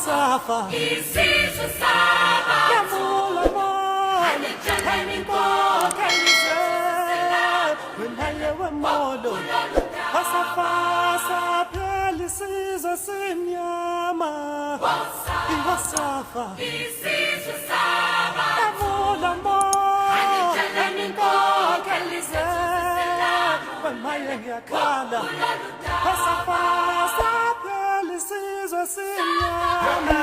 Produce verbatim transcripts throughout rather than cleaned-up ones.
Safa. Isiso Sabathu. Lamulo mo. Anijana ni kokalize. Wemaye wemodo. Fasa fasa pele sizo simnyama. Iwa Safa. Isiso Sabathu. Lamulo mo. Anijana ni kokalize. Wemaye yakala. Fasa fasa pele sizo simnyama.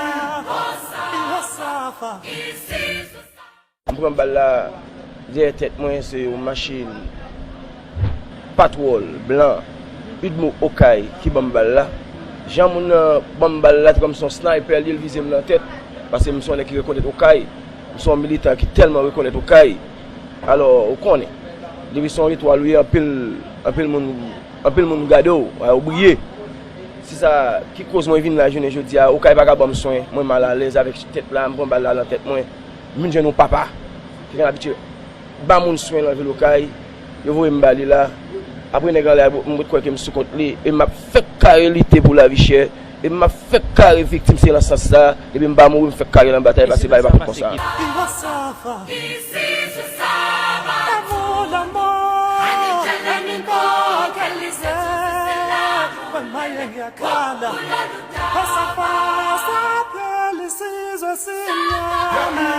Iwa Safa. M pran bal la dèyè tèt mwen, se yon machin patwòl blan Udmo Okay ki ban m bal la. Jan moun nan ban m bal la, te kòm se yon sniper li ye, l vize m nan tèt, paske m se yon nèg ki rekonèt Okay. M se yon militan ki tèlman rekonèt Okay. Alò, ou konnen, depi se yon etwal ou ye, anpil, anpil moun, anpil moun gade w, a, ou briye. Se sa ki koz mwen vin la jounen jodi a. Okay pa ka ban m swen, mwen malalèz avèk tèt la, m pran bal la nan tèt mwen. M vin jwenn yon papa ki gen abitye ba moun swen nan vil Okay. Yo voye m ba li la. Apre nèg anlè a, m ret kwè ke m sou kont li. E m ap fèk kare lite pou lavi chè. E m ap fèk kare viktim, se nan sans sa. Depi m pa mouri, m fèk kare nan batay, paske bagay pa fèt konsa. Iwa Safa. Isiso Sabathu. Lamulo mo. Anijana ni kokalize. Wemaye yakala. Fasa fasa pele sizo simnyama.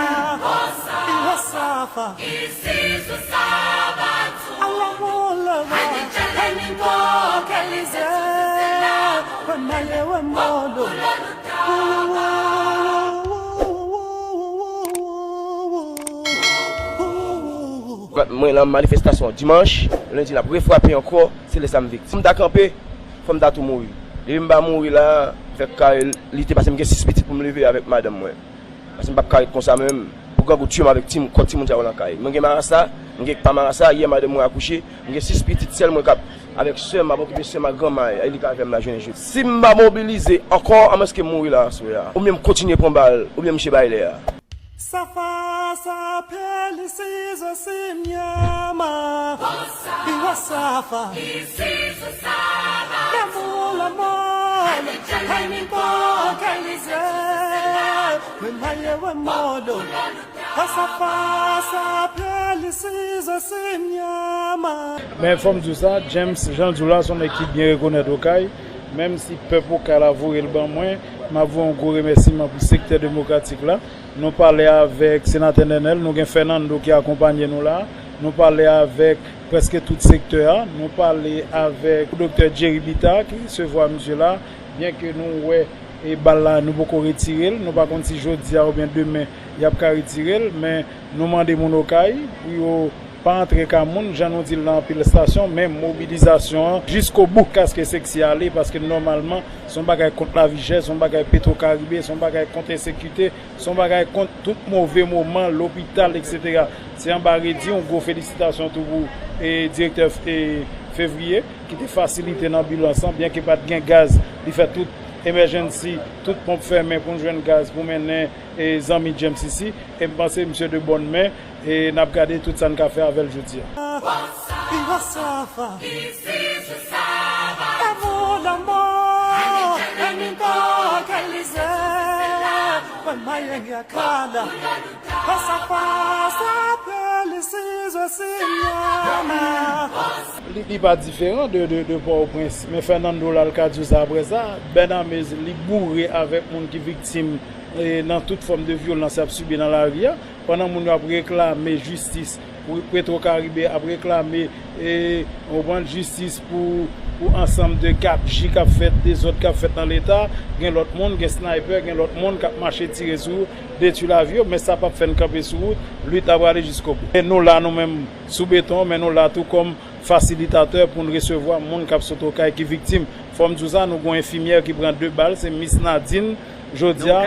Iwa Safa. Isiso Sabathu. Lamulo mo. Anijana ni kokalize. Wemaye wemodo. Mwen nan manifestasyon dimanch, lendi n ap refrape ankò, se lè sa m viktim. Fò m ta kanpe, fò m ta tou mouri. Depi m pa mouri la, m fèk kare lite, paske m gen sis pitit pou m leve avèk madanm mwen. Paske m p ap ka ret konsa menm. Pou grangou tiye m avèk ti, kòd timoun sa yo nan kay. Mwen gen marasa, mwen gen pa marasa, yè madanm mwen akouche, mwen gen sis pitit, sèl mwen k ap avèk sè m, m ap okipe sè m ak granma, e li k avè m la jounen jodi. Si m pa mobilize ankò, amwens ke m mouri la aswè a. Oubyen m kontinye pran bal, oubyen m chita bay lè a. Safa sa pele sizo simnyama. Iwa Safa. Lamulo mo. Anijana ni kokalize. Wemaye wemodo. Fasa fasa pele sizo simnyama. Men fò m di w sa, James, jan l di w la, se yon nèg ki byen rekonèt Okay. Menm si pèp Okay la voye l ban mwen, m ap voye yon gwo remèsiman pou sektè demokratik la. Nou pale avèk senatè Nènèl, nou gen Fernando ki akonpanye nou la. Nou pale avèk prèske tout sektè a. Nou pale avèk doktè Jerry Bita ki resevwa misye la. Byenke nou wè e bal la, nou poko retire l, nou pa konn si jodi a oubyen demen y ap ka retire l, men nou mande moun Okay pou yo pa antre ka moun, jan nou di l nan anpil estasyon, men mobilizasyon an jiskobou, kaske seksi ale, paske nòmalman, se yon bagay kont lavi chè, se yon bagay Petro Caribe, se yon bagay kont ensekirite, se yon bagay kont tout move moman, lopital, etsetera. Se anba redi, yon gwo felisitasyon tou pou, e, direktè, e, Fevriye, ki te fasilite nan bilans lan, byenke pa t gen gaz, li fè tout emergency, tout ponp fèmen pou n jwenn gaz pou mennen, e, zanmi James isi, e m panse misye de bòn men, e n ap gade tout sa n ka fè avè l jodi a. Iwa Safa. Lamulo mo. Anijana ni kokalize. Wemaye yakala. Fasa fasa pele sizo simnyama. Li, li pa diferan de, de, de Pòtoprens. Men Fernando la, l ka di w sa apre sa. Bènamez, li boure avèk moun ki viktim, e, nan tout fòm de vyolans y ap sibi nan lari a. Pandan moun yo ap reklame jistis, Petro Caribe ap reklame, e, w konprann, jistis pou, pou ansanm de gapji k ap fèt, dezòd k ap fèt nan Leta, gen lòt moun, gen sniper, gen lòt moun k ap mache tire sou yo, detwi lavi yo, men sa p ap fè n kanpe sou wout, lit la prale jiskobou. E nou la, nou menm, sou beton, men nou la tou kòm fasilitatè pou n resevwa moun k ap sot Okay ki viktim. Fò m di w sa, nou gen yon enfimyè ki pran de bal, se Miss Nadine, jodi a,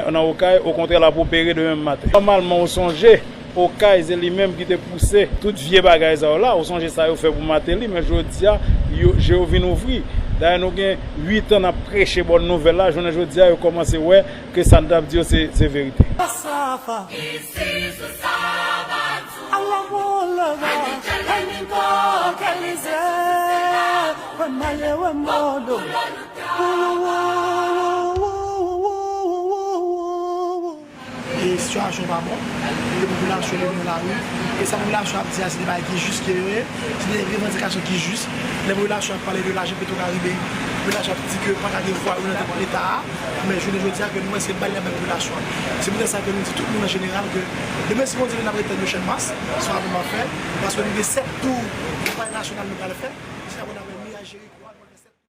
nan Okay, okontrè, l ap opere demen maten. Nòmalman, ou sonje, Okay, se li menm ki te pouse tout vye bagay sa yo la. Ou sonje sa yo fè pou Martelly, men jodi a, yo, je yo vin ouvri. Dayè, nou gen uit an n ap preche bòn nouvèl la. Jounen jodi a, yo kòmanse wè ke sa n t ap di yo se, se verite. Safa. Alawola, Anijana ni kokalize, wemaye wemodo. Wou, wou, wou. Sitiyasyon pa bon, e popilasyon leve nan lari. E sa popilasyon ap di a, se de bagay ki jis ke yo ye, se de revandikasyon ki jis. Lè popilasyon ap pale de lajan Petwokaribe, popilasyon ap di ke pa ka gen vwa yo nan tèt Leta a, men jounen jodi a ke nou wè se bal y ap bay popilasyon an. Se poutèt sa ke nou di tout moun an jeneral ke demen si Bondye vle n ap ret tande yo Channmas, se yon apèl m ap fè, paske nou gen sèt tou kanpay nasyonal nou pral fè, se apre n ap wè Miraj Jeriko.